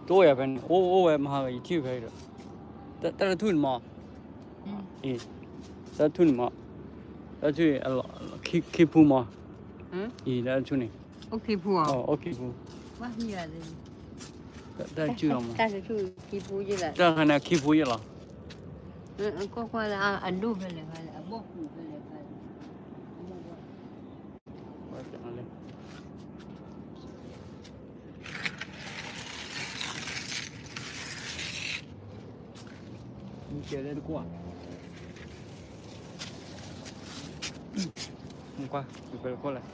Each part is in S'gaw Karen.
တအိၣ်ယၤဖဲန့ၣ် အိၣ်အိၣ်ဝဲမဟါဝဲ ယထံၣ်ဖဲအံၤဒီး တၢ်တထူၣ်န့ၣ်မး, အံၤ တၢ်တထူၣ်န့ၣ်မး, တၢ်တထူၣ် ခံဖူမး, အံၤ တၢ်တထူၣ်န့ၣ်, အိၣ်ခံဖူ, တၢ်တထူၣ်လီၤမး, တၢ်တထူၣ်ခံဖူယဲလီၤ, ကွၢ်ကွၢ်လၢအဒိၣ်ဖဲလဲၣ်ဖဲလဲၣ် အဘီၣ်ဃုာ်ဖဲလဲၣ်ဖဲလဲၣ် နကဲလၢတကွၢ်, နကွၢ် နဖဲလဲၣ်ကွၢ်လဲၣ်,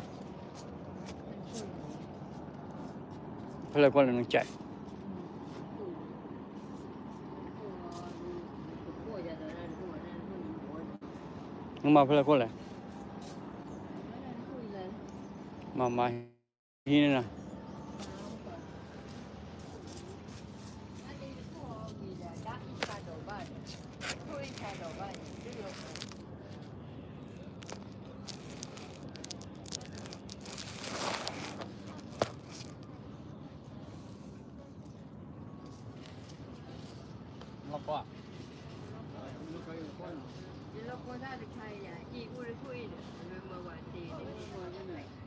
ဖဲလဲၣ်ကွၢ်လဲၣ်နကဲ, နမၤဖဲလဲၣ်ကွၢ်လဲၣ်, မၤမၤ ဟံးန့ၢ်နၤ လီၤကီ, လီၤကီတၢ်တခါအံၤ အံၤအိၣ်တခိၣ်အံၤဒီး မ့ၢ်မၤဝဲတ့ၢ်န့ၣ်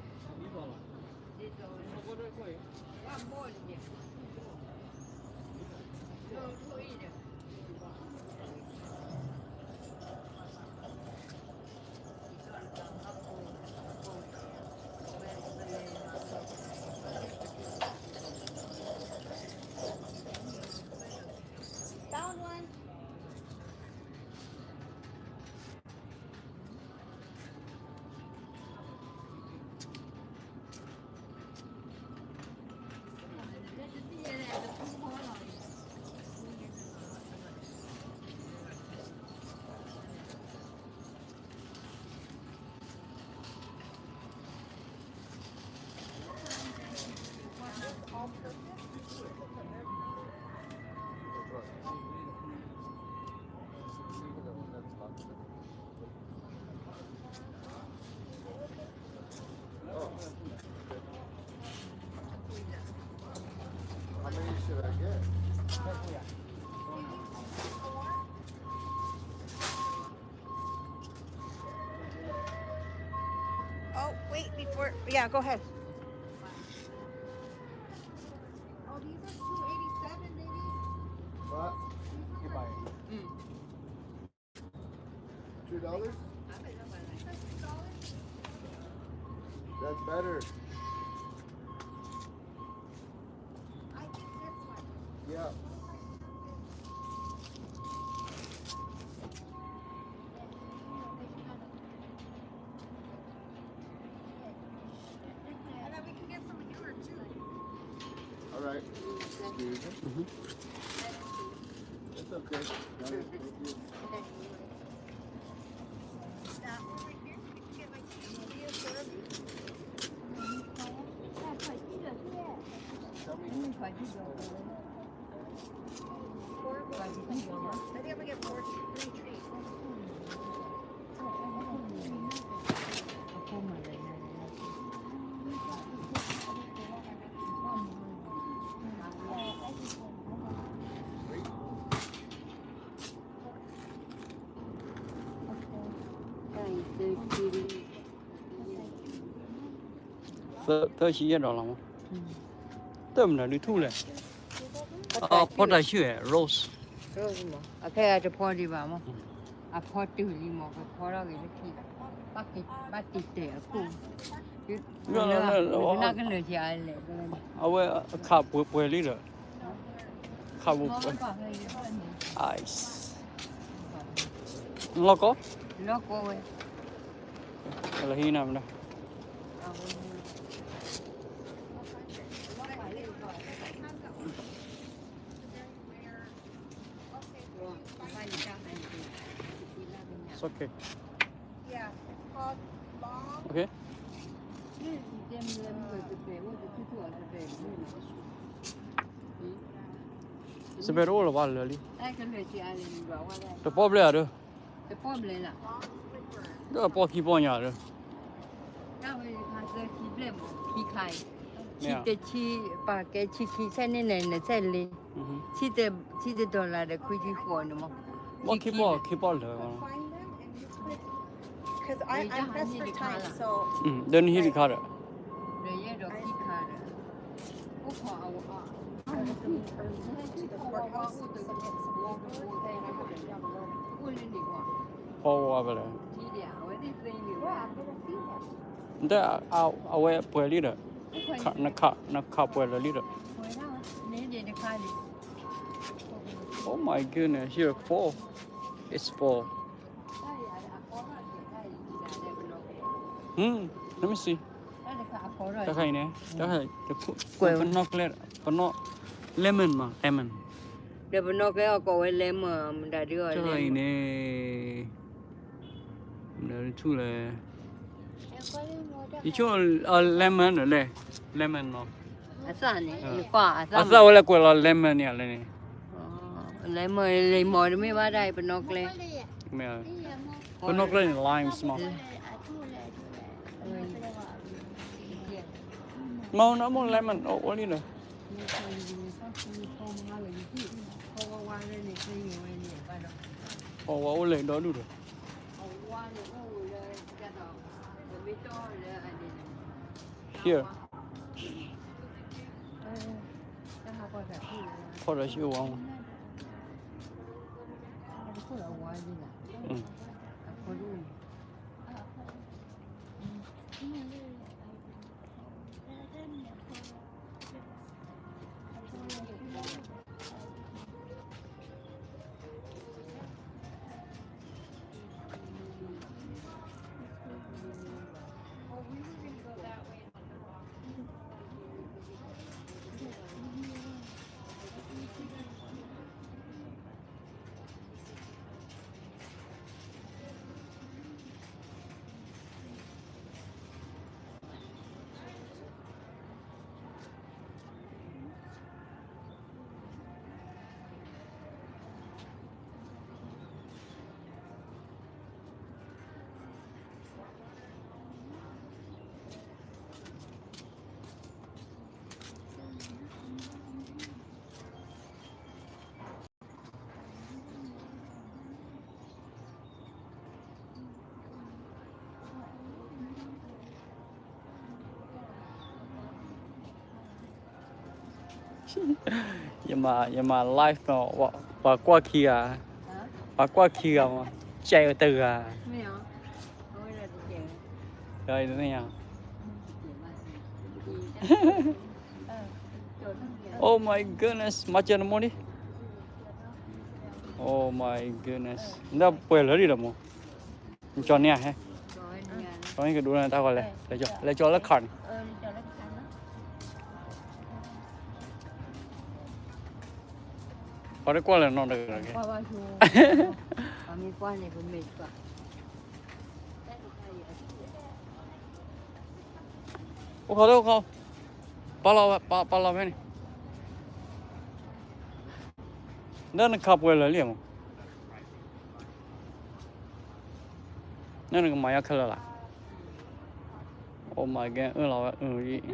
Found one. သၢဆံယဲၢ်ဒီးလီၤမး, တၢ်မနုၤဒုးထူၣ်လဲၣ်, ဖီတၢ်ဆူၣ် rose, အဖဲအတဖီဒံးဘၣ်မး, အဖီတုၤလံမး ကဖီထီၣ်ဂ့ၤလၢခံ, ဘၣ်တံာ်တဲာ်အခိၣ်, ကနၣ်ကလၢာ်ကလဲၣ်, အဝဲအခးပှဲၤပှဲၤလံဒီး, ခးပှဲၤပှဲၤ, ice, လီၤကီ, လီၤကီဝဲ, လၢဟံးနၤမနုၤ It's okay. Yeah, it's called long. Okay. Spare တအိၣ်လၢၤဘၣ်လၢာ်လံ. တပီၢ်ဘျဲၣ်ဧါဒုး. တပီၢ်ခံပီၢ်ညါဒုး. ခံဘျဲၣ်မး, ခံခါအံၤ. ဆံတဆံ, ပာ်ကဲဆံခံဆဲန့ၣ်န့ၣ် နဆဲလ့, ဆံတ, ဆံတ dollar ဒီးခွံဆံဃိးန့ၣ်မး, ဘီခံပီၢ် ခံပီၢ်လၢာ်, ဒီးနဟံးတခါဒီး, ဒီးယဲဒီးခံခါဒီး, အိၣ်ခိးအဝဲ,အိၣ်လၢန့ၣ်, ဖီဝါဖဲလဲၣ်, အဝဲပှဲၤလံဒီး, နခးပှဲၤလၢာ်လံဒီး, Oh my goodness, here four. It's four. Hmm, let me see. တခါအံၤန့ၣ်, တခါ, ပနီၣ်ကျဲ, ပနီၣ်, lemon မး, lemon. ဒီးပနီၣ်ကျဲအီၤကိးဝဲ lemon မတၤဒုးအီၤ တခါအံၤန့ၣ်, မတၤဒုးထူၣ်လဲၣ်, ယဆိကမိၣ် lemon လၢ, lemon နီၤ, အသၣ်န့ၣ်, အသၣ်ဝဲလၢကွဲးလီၤ lemon န့ၣ်လဲၣ်န့ၣ်, lemon လံမီၤတမ့ၢ်ဘၣ်ဒၣ်အံၤ ပနီၣ်ကျဲ, မ့ၢ်, ပနီၣ်ကျဲန့ၣ် limes မး, မ့ၢ်နီၢ်မိၢ် lemon အိၣ်လံဒီး, အဝဲအိၣ်လၢဒီဒူၣ်ဒီး, here. ဖီၣ်ဒီးဟံၣ်ဝါမး, အ, You're my, you're my life, uh, ပှၤကွၢ်ခံဂၤ, ပှၤကွၢ်ခံဂၤမး, ကဲတဂၤ, မ့ၢ်, ဒီးန, Oh my goodness, မၤစၢၤနမိၢ်လံ, Oh my goodness, နပှဲၤလၢာ်လံဒီးမိၢ်, နကၠီန့ၢ်ဧါဟဲ, ကဒိနတၢ်ဂီၤလဲၣ်, လဲၤကၠီလၢ car န့ၣ်, ပှၤတကွၢ်လၢနီတဂၤက့ၤ, အိၣ်ခိးလၢအိၣ်ခိး, ပာ်လီၤ, ပာ်လီၤဖဲန့ၣ်, ဒီးနခးပှဲၤလၢာ်လံမိၢ်, နနကမၤယါခဲလၢာ်လၢ်, Oh my god, အၢၣ်လီၤဝဲအၢၣ်လံ.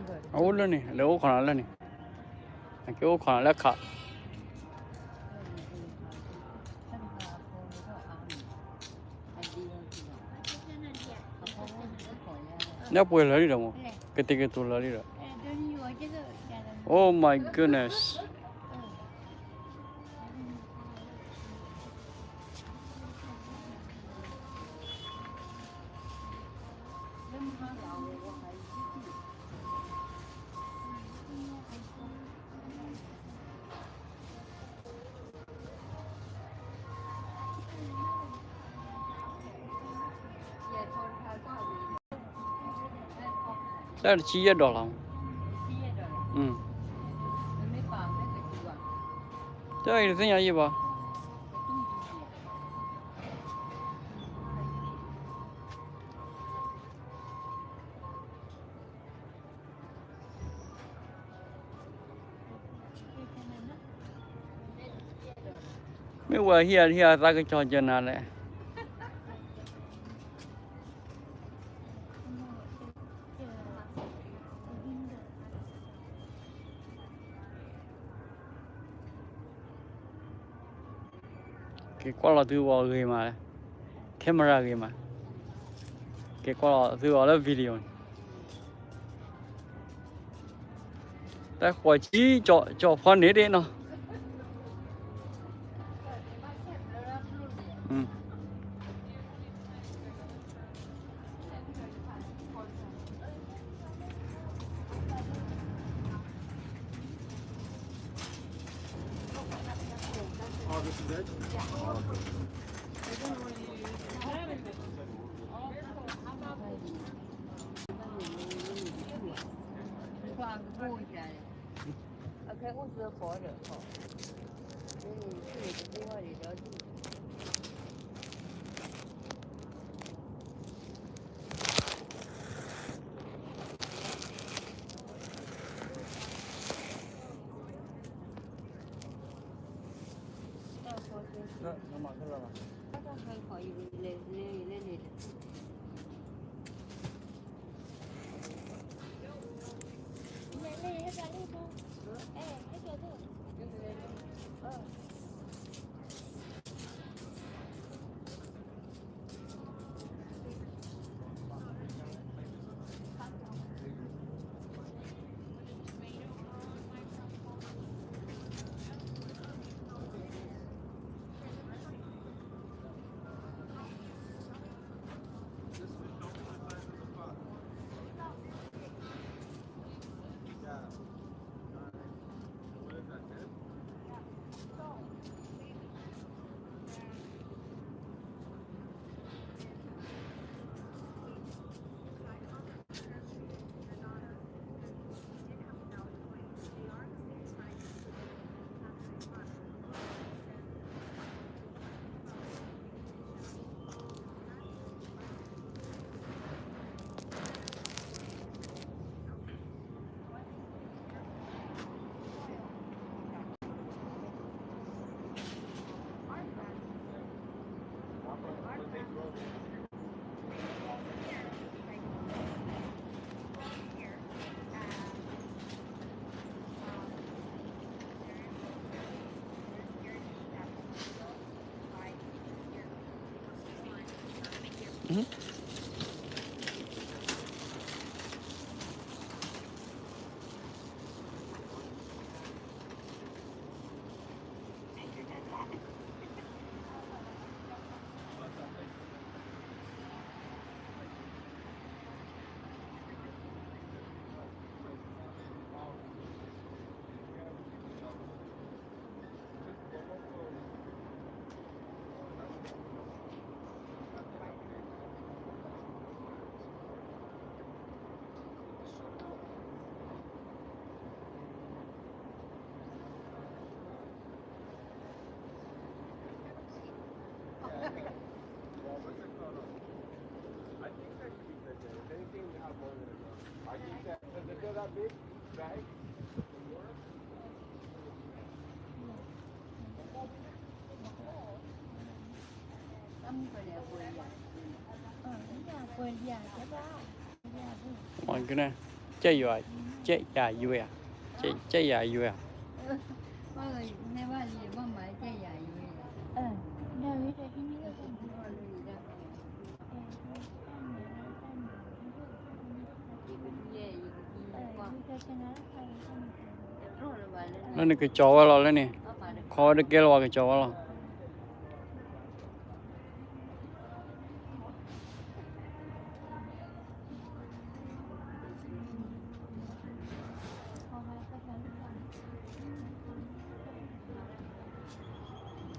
အအိၣ်လၢန့ၣ်, လဲၤအိၣ်ခိးနၤလၢန့ၣ်, အက့ၤအိၣ်ခိးနၤလၢခး, လၢပှဲၤလၢာ်လံဒီးမိၢ်, ကတဲာ်ကတီၤလၢာ်လံဒီး, Oh my goodness. တၢ်တဆံယဲၢ်ဒီးလီၤ. တၢ်အံၤတသ့ၣ်ညါယံၤဘၣ်. မ့ၢ်ဝဲဟံၣ်အဟံၣ်အသးကစီၤကနၤလဲၣ်. က့ၤကွၢ်လီၤသုဂီၤဂ့ၤမး, camera ဂ့ၤမး, က့ၤကွၢ်လီၤသုဂီၤလၢ video န့ၣ်, တၢ်ဃီၤကံကၠီဖီန့ၣ်ဒ်နီၤ. Mọ̀n kí ní, ကြက်ရွာ, ကြက်ရာယွဲဧါ, ကြက်, ကြက်ရာယွဲဧါ. လၢနကကၠီၤဝဲလီၤလၢန့ၣ်, ခီဝဲတကဲလၢၤဝဲကကၠီၤဝဲလီၤ.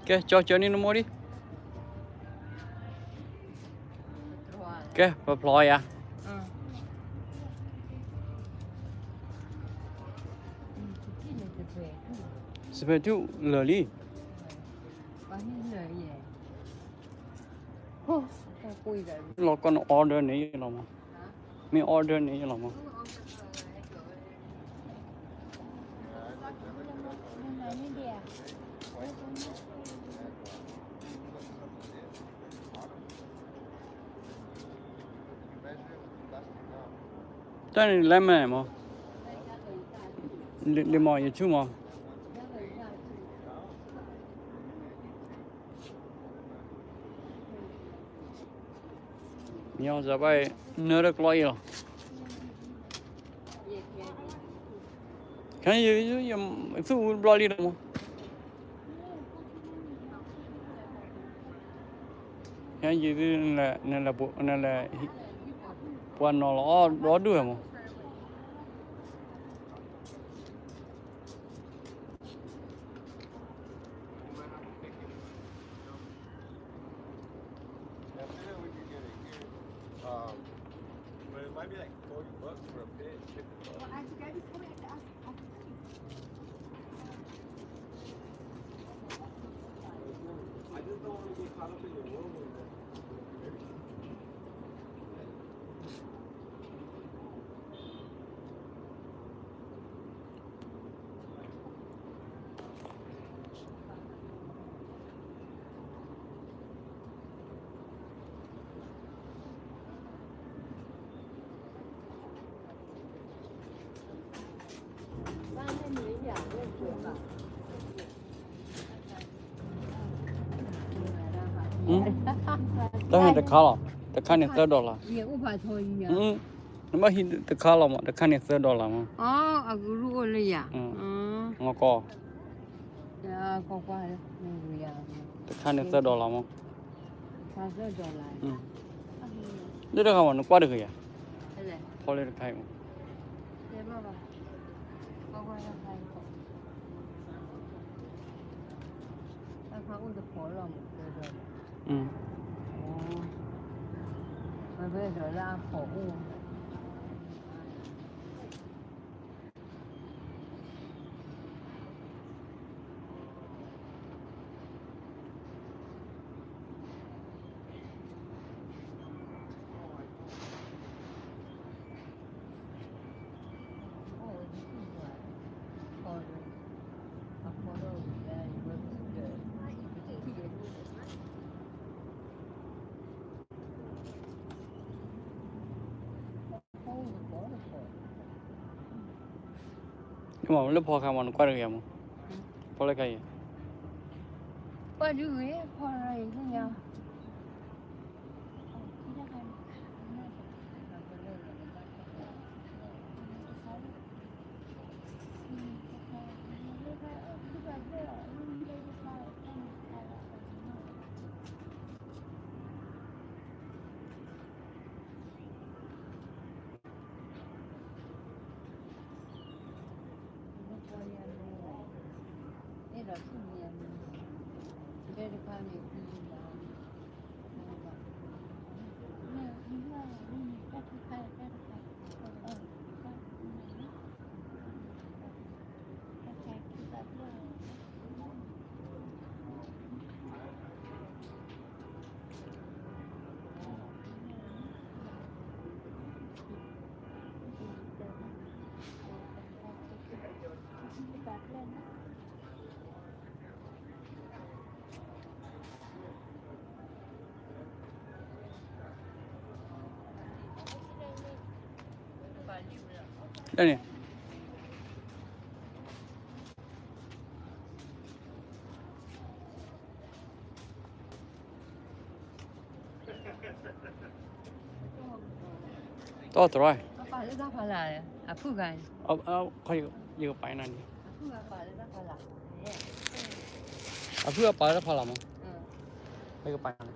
ကဲ, ကၠီၤကၢန့ၢ်နမိၢ်ဒံး. ကဲ, ပဖျီယၤ. စပဲးထူလၢာ်လံ. လီၤကီၢ်န့ၣ် order န့ၣ်လီၤမး. မ့ၢ် order န့ၣ်လီၤမး. တၢ်န့ၣ် lemon မး, လံၤမး ယဆူၣ်မး. မ့ၢ်အီၤစၢ်ဘၣ်အံၤ နၢတကျီအံၤလီၤ. ခဲအံၤ ယသူၣ်အူတဘျီလံဒီးမး. ခဲအံၤ နလဲၤ နလဲၤ ပှၤနီၤလီၤအီၣ်ဒီဒူၣ်ဝဲမး. Yeah, I feel like we could get it here. Um, but it might be like forty bucks for a pit, fifty bucks. Well, I, you guys just told me I could ask. I just don't want to get caught up in your whirlwind. Mm. တၢ်ဟဲတခါလီၤ, တခါန့ၣ်သၢ dollar. Mm. နဘၣ်ဟံးတခါလီၤမး, တခါန့ၣ်သၢ dollar မး. အကရူၢ်အိၣ်လၢယၤ. မကီၢ် တခါန့ၣ်သၢ dollar မး. လၢတခါမး နကွၢ်တဂ့ၤယၤ, ဖီလၢတခါအံၤမး. မ့ၢ်လၢဖီခါမး နကွၢ်တဂ့ၤမး, ဖီလၢခါအံၤ. ကွၢ်တဂ့ၤ ဖီလၢအံၤ သ့ၣ်ညါ.တီၢ်တရၢ်, အဖုဂၤ, ယကပာ်နၤန့ၣ်, အဖုအပာ်လၢတၢ်ဖးလၢ်မး, ယကပာ်နၤန့ၣ်.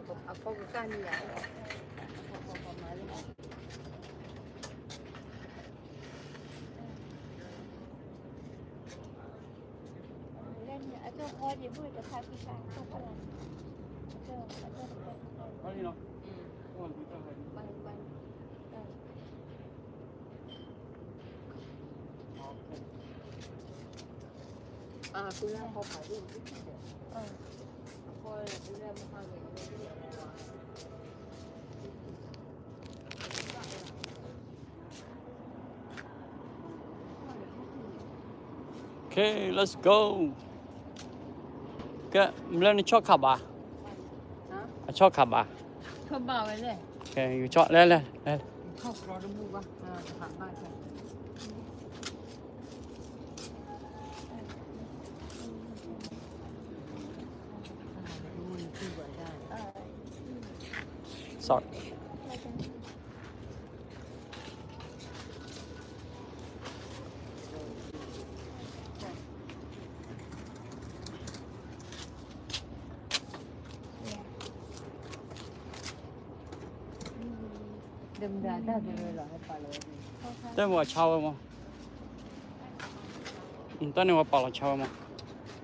အဖီကကၢ်န့ၣ်ယါ Okay, let's go. ကဲ မ့ၢ်လၢနဆီၣ်ခးဘၣ်, အဆီၣ်ခးဘၣ်, ဆီၣ်ဘၣ်ဝဲလဲၣ်, ကဲ ယူၤဆီၣ်လဲၣ်လဲၣ်လဲၣ်, ဆီၣ်ဘၣ်ဝဲလဲၣ်, sorry. တဲမ့ၢ်အဆါဝဲမး, တၢ်န့ၣ်ဝဲပာ်လီၤဆါဝဲမး,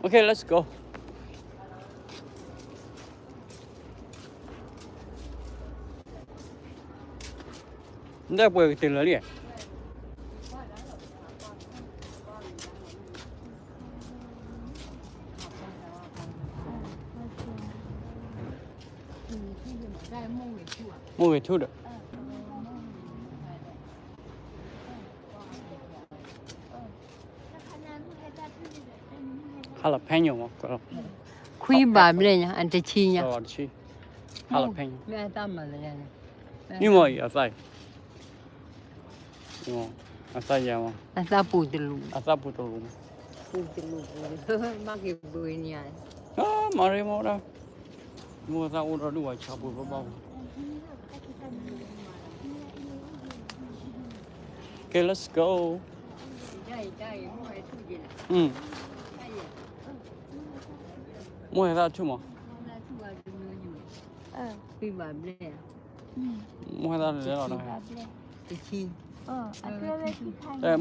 okay, let's go. နပှဲၤကတၢၢ်လၢာ်လံ, မိၢ်ဂ့ၤထူၣ်ဒီး jalapeño မး, ခွံဘးဘျဲၣ်ညါ အတဆံညါ, တဆံ, jalapeño မ့ၢ်အသၣ်မၤလၢယၤန့ၣ်, မ့ၢ်မ့ၢ်အသၣ်, အသၣ်ယၤမး, အသၣ်ပူၤတလူး, အသၣ်ပူၤတလူး, ပူၤတလူးပူၤ, ဘၣ်က့ၤပှ့ၤန့ၢ်ယၤ, မၤရ့မၤဒၣ်, မိၢ်သၣ်အိၣ်ဒီးဒုးဝဲဆါပှ့ၤဘၣ်ဘၣ်, okay, let's go. မိၢ်ဟဲသၣ်ထူၣ်မး, မိၢ်ဟဲသၣ်လဲၤလီၤ,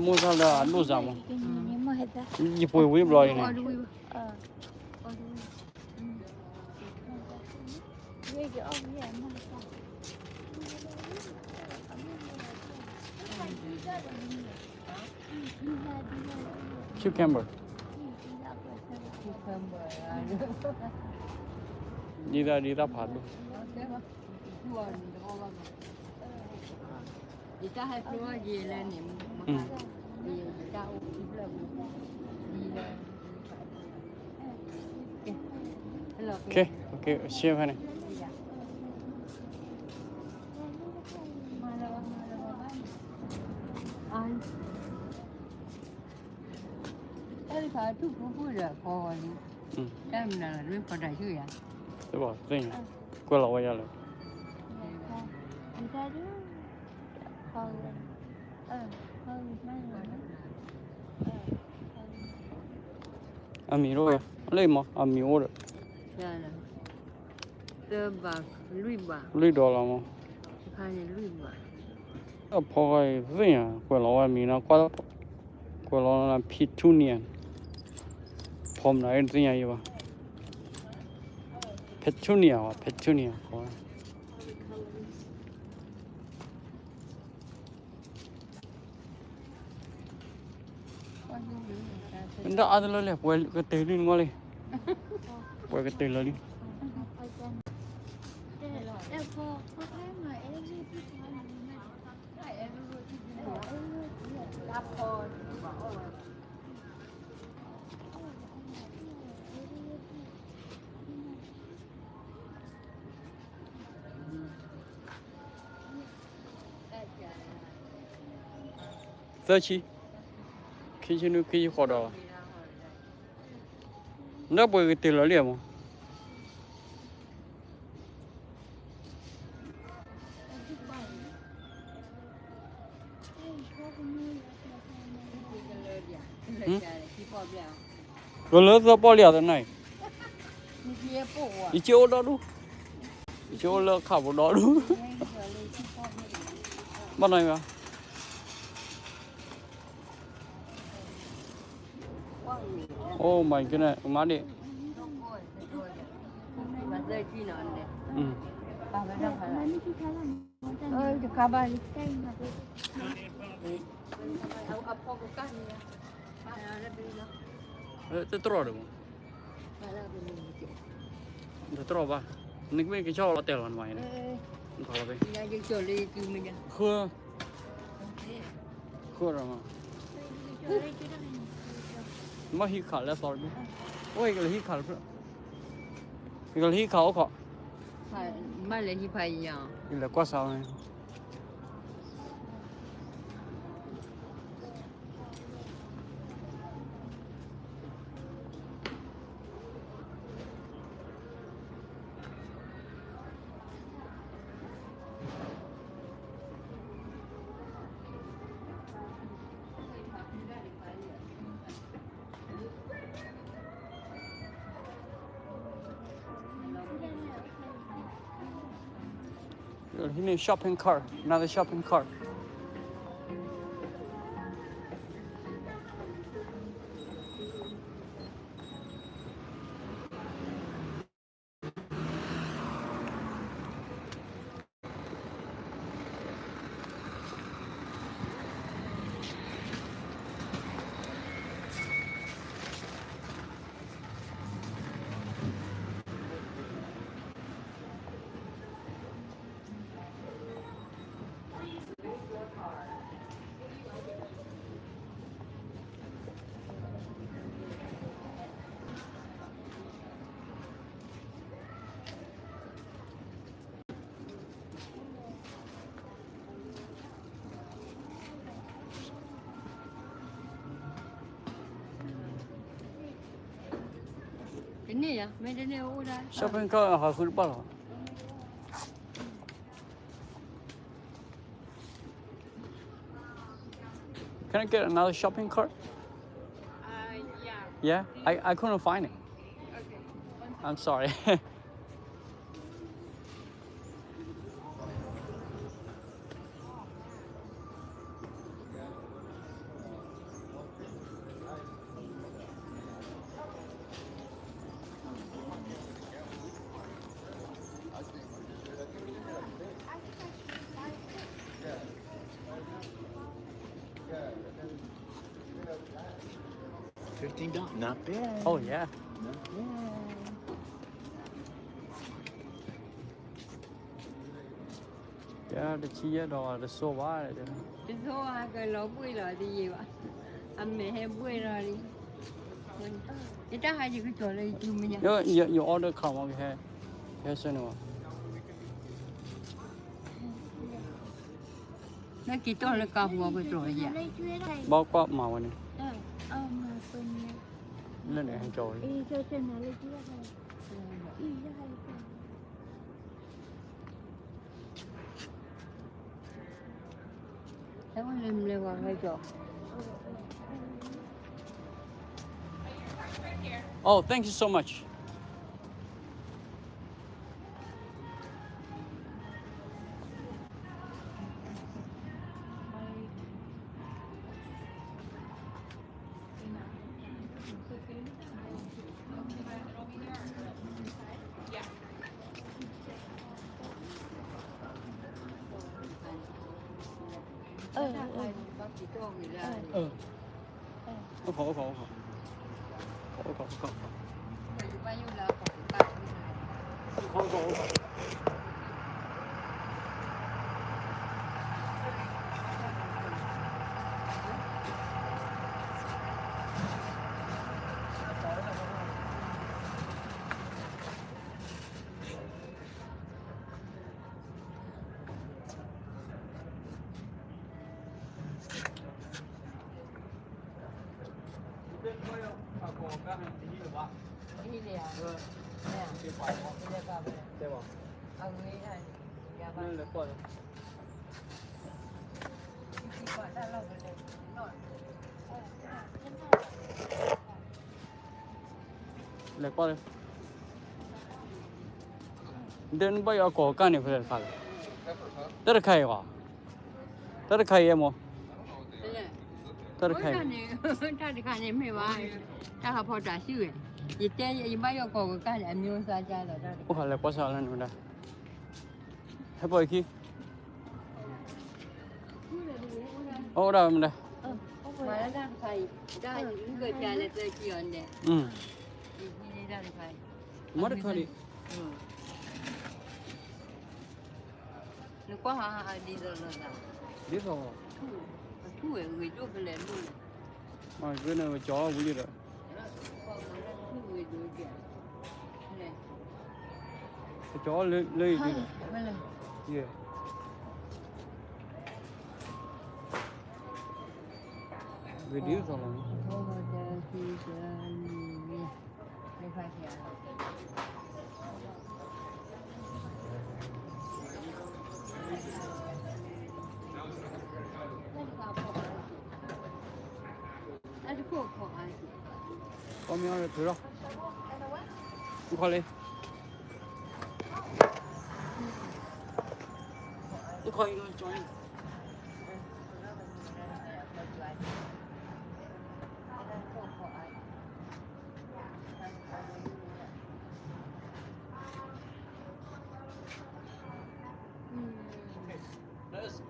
မိၢ်သၣ်လၢအဒိၣ်စၢ်မး, ယပှ့ၤဝံၤဘျီအံၤန့ၣ် cucumber, ဒ်တၢ်ဒ်တၢ်ဖးဒိၣ်, okay, okay, ရှဲဖဲန့ၣ် တၢ်တခါထူၣ်ဖူဖူဒီးဖီဝဲလံ, တၢ်မနုၤလၢဖီတၢ်ဆူၣ်ယၤ, တဘၣ်သ့ၣ်ညါ, ကွဲးလီၤဝဲယၤလၢ အမံၤအိၣ်ဝဲ, လၢမး အမံၤအိၣ်ဒီး သၢဘး, လွံၢ်ဘး, လွံၢ်ဒီးလီၤမး, အဖီဂီၢ်အံၤသ့ၣ်ညါ ကွဲးလီၤဝဲမံၤနီၤ, ကွဲးလီၤ petunia, ဖီမနုၤအံၤတသ့ၣ်ညါယံၤဘၣ်, petunia, petunia ကီး နတၢ်အါတလၢလဲၣ်, ပှဲၤကတၢၢ်လံနမီၢ်လံ, ပှဲၤကတၢၢ်လၢလံ. Thirty, ခံဆံနွံ ခံဆံဃိးဒီး, နပှဲၤကတၢၢ်လီၤလံမး. ကလၢသီပီၣ်လံအသနၢ်အံၤ, ယက့အိၣ်ဒီဒူၣ်, ယ ကၠိလၢခးပူၤဒီဒူၣ်, ဘၣ်နီၤအံၤဘၣ်. Oh my goodness, မၤဒံး. တတြီၢ်ဒီးမး, တတြီၢ်ဘၣ်, နကမ့ၢ်ကဆီလီၤတဲာ်လီၤနမၤအံၤန့ၣ်, ဃု, ဃုဒီးမး, မ့ၢ်ဟံးခးလၢအသီတဘ့ၣ်, အိၣ်ယကလဲၤဟံးခးလၢ, ယကလဲၤဟံးခးအိၣ်ခိး, ယလဲၤကွၢ်စးဝဲ. Here, shopping cart, another shopping cart. Shopping cart ဟးဃုတဘၣ်လီၤ. Can I get another shopping cart? Uh, yeah. Yeah? I, I couldn't find it. Okay. I'm sorry. Fifteen dollars, not bad. Oh, yeah. Not bad. တဆံယဲၢ်ဒီးတစိၢ်ဘၣ်, တစိၢ်ဘၣ်ကလီၤဘှ့ၣ်လီၤတယံာ်ဘၣ်, အမဲာ်ဟဲဘှ့ၣ်လီၤလံ, ယတၢ်ဟးယကစီၤလၢယစုမ့ၢ်ညါ, ယ order ခးမီၤကဟဲ, ကဟဲဆၢန့ၣ်ဘၣ်. နက့ၤတီၢ်လၢကါပူၤအီၤကတြီၤယၤ, ဘၣ်ကွၢ်မၤဝဲန့ၣ်, လၢန့ၣ်ဟဲကၠီဝဲ, ဟဲဝဲလၢမလဲၤဝဲဟဲကၠီ. Oh, thank you so much. Let go. ဒ်နဘၣ်ယီအကီၢ်ကၢ်န့ၣ် ဖဲလဲၣ်တခါလဲၣ်, တၢ်တခါအံၤဂီၤ, တၢ်တခါအံၤမ့ၢ်, တၢ်တခါအံၤ, တၢ်တခါန့ၣ်မ့ၢ်ဘၣ်, တၢ်ဟးဖီတၢ်စုၣ်ဝဲ, ယတဲယဘၣ်ယီကီၢ်ကၢ်န့ၣ် အမျိုးအစားကြလီၤ, တၢ်တခါ, အိၣ်ဟးလဲၤကွၢ်ဆၢလၢနမတၤ, ဟဲပိာ်အခံ အိၣ်ဒၣ်မတၤ, တၢ်တခါအံၤ, တၢ်အံၤ, မ့ၢ်တခါဒံး, နကွၢ်ဟးဒ်သိးလီၤသး, ဒ်သိး, အထူၣ်ဝဲဂ့ၤဒိၣ်ဖဲလဲၣ်ဒိၣ်လဲၣ်, မ့ၢ်ဂ့ၤန့ၣ် ကၠီဝံၤလံဒီး, ကၠီလၢလၢအံၤဒ်ဒီး, ယဲ, ဂ့ၤဒ်သိးလီၤ. ကီမ့ၢ်အီၤထုးလီၤ, ခီလ့, ခီအံၤ, Let's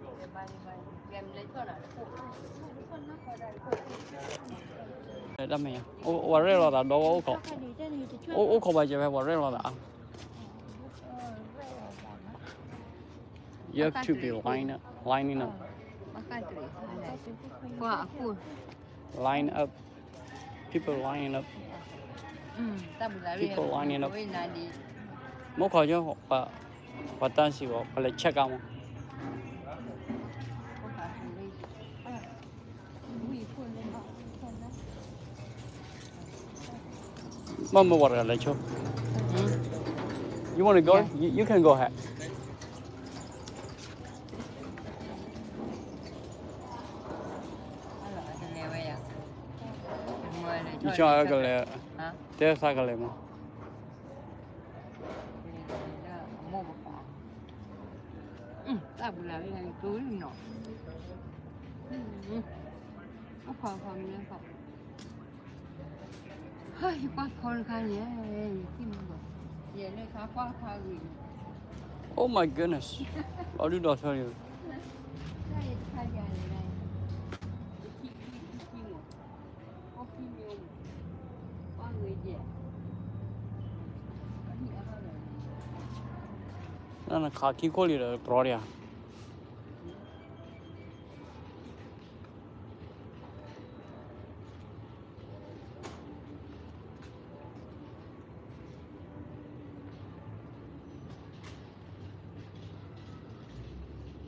go. တၢ်မဲာ်ညါ, ဝဲရဲၣ်လိာ်သးဒီးဝဲအိၣ်ခိး, အိၣ်ခိးဘၣ်ကဲဖဲဝဲရဲၣ်လိာ်သး, you have to be line up, lining up, line up, people lining up, people lining up, မ့ၢ်ခိး, ပှၤတၢ်စံးဝဲ ပှၤလဲၤ check out မး ဘၣ်မ့ၢ်ပှၤတဂၤလဲၤဆိ, you wanna go, you can go ahead. ယကလဲၤ, တဲသးကလဲၤမး. ယကွၢ်ခီတခါန့ၣ်, ယကွၢ်ခီတခါဂ့ၤ, Oh my goodness, အီၤဒုဒီးထၢန့ၣ်, နခးခံခိၣ်လံဒီးတြီ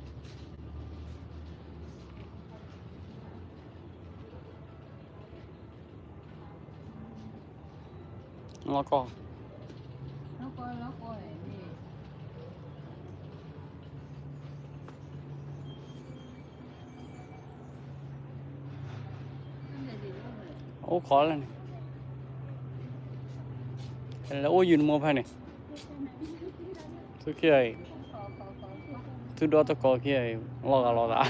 ဒံးဧါ.အိၣ်ခိးလၢန့ၣ်, လဲၤအိၣ်ယုာ်နမိၢ်ဖဲန့ၣ်, သုခံဂၤအံၤ, သုဒီသကိးခံဂၤအံၤ လီၤဂာ်လိာ်သး.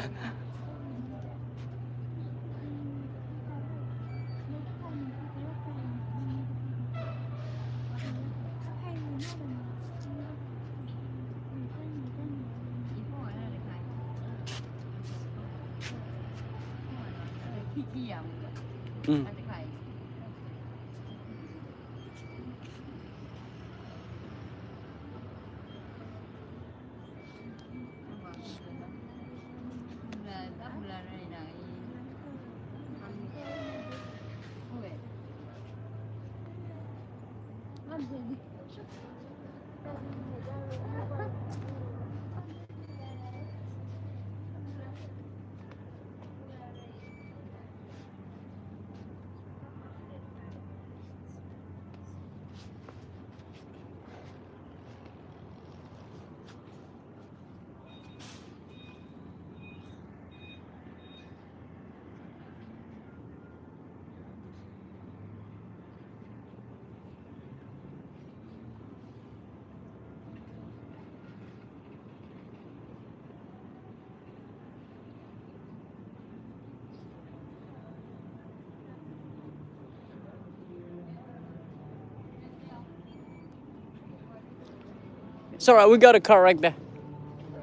It's all right. We got a car right there.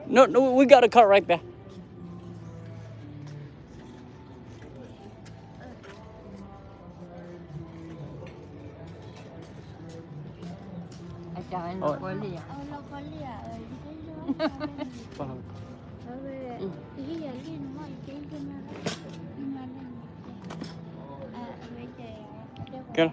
No, no, we got a car right there. Good.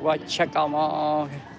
Wa check out မး